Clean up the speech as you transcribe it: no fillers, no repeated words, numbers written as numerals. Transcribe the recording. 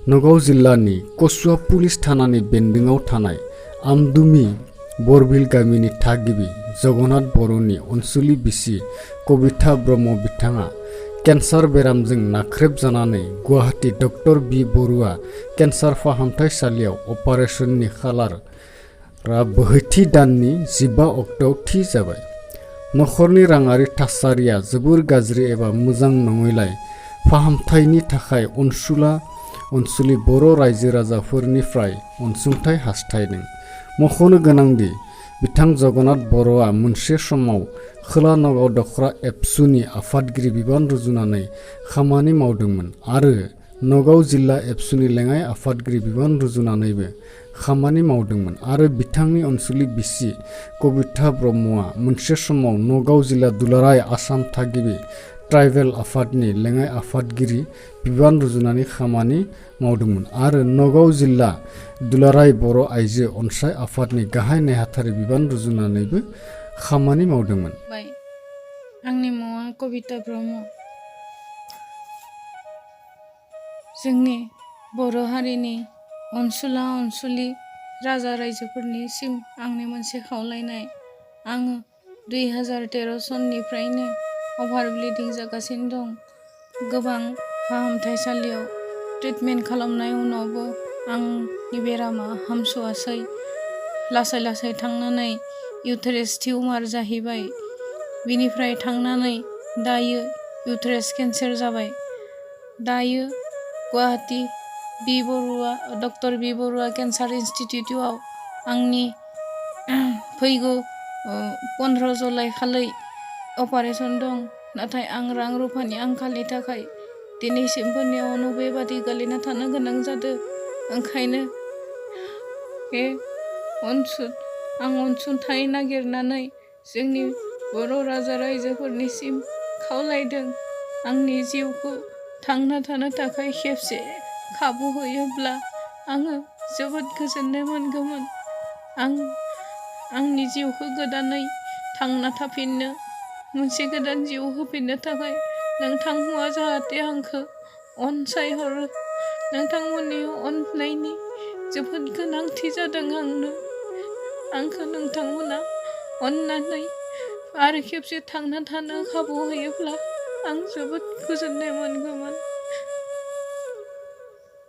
नगाव जिल्लानि कसुआ पुलिस थानानि बेन्दोंआव थानाय आमदुमि बरबिल गामिनि थागिबि जगन्नाथ बर'नि अनसुलि बिसि कबिता ब्रह्म बिथाङा केन्सार बेरामजों नाख्रेबजानानै गुवाहाटी डक्टर बि बरुवा केन्सार फाहामथायसालियाव अपारेशननि खालारा बोहैथि दाननि 15 अक्ट'आव थि जाबाय। नखरनि राङारि थासारिया जोबोर गाज्रि एबा मोजां नङैलाय फाहामथायनि थाखाय अनसुलि बर' रायजो राजाफोरनिफ्राय अनसुंथाइ हास्थायदों। मख'नो गोनांदि बिथां जगन्नाथ बर'आ मोनसे समाव खोला नगाव दखरा एबसुनि आफादगिरि बिबान रुजुनानै खामानि मावदोंमोन आरो नगाव जिल्ला एबसुनि लेङाइ आफादगिरि बिबान रुजुनानैबो खामानि मावदोंमोन आरो बिथांनि अनसुलि बिसि कबिता ब्रह्मआ मोनसे समाव नगाव जिल्ला दुलाराय आसाम थागिबि ट्राइबेल आफादनि लेङाइ आफादगिरि बिबान रुजुनानै खामानि मावदोंमोन आरो नगाव जिल्ला दुलाराय बर' आइजो अनसाय आफादनि गाहाय नेहाथारि बिबान रुजुनानैबो खामानि मावदोंमोन। आंनि मुङा कबिता ब्रह्म। जोंनि बर' हारिनि अनसुलि राजा रायजोफोरनिसिम आंनि मोनसे खावलायनाय। आङो 2013 सननिफ्रायनो अभार ब्लिडिं जागासिनो दं। गोबां फाहामथायसालियाव ट्रिटमेन्ट खालामनाय उनावबो आंनि बेरामा हामस'आसै। लासै थांनानै इउथेरास टिउमार जाहैबाय। बिनिफ्राय थांनानै दायो इउथेरास केन्सार जाबाय। दायो गुवाहाटी डक्टर बि बरुवा केन्सार इन्स्टिटिउटआव आंनि फैगौ 15 जुलाइ खालि अपारेशन दं। नाथाय आं रां रुफानि आंखालनि थाखाय दिनैसिमफोरनियावनो बेबादि गोलैना थानो गोनां जादों। ओंखायनो आं अनसुंथाइ नागिरनानै जोंनि बर' राजा रायजोफोरनिसिम खावलायदों। आंनि जिउखौ थांना थानो थाखाय खेबसे खाबु होयोब्ला आङो जोबोद गोजोननाय मोनगौमोन। आंनि जिउखौ गोदानै थांना थाफिननो मोनसे गोदान जिउ होफिननो थाखाय नोंथांमोना जाहाथे आंखौ अनसायहरो। नोंथांमोननि अननायनि जोबोद गोनांथि जादों आंखौ नोंथांमोना अननानै आरो खेबसे थांना थानो खाबु होयोब्ला आं जोबोद गोजोननाय मोनगौमोन।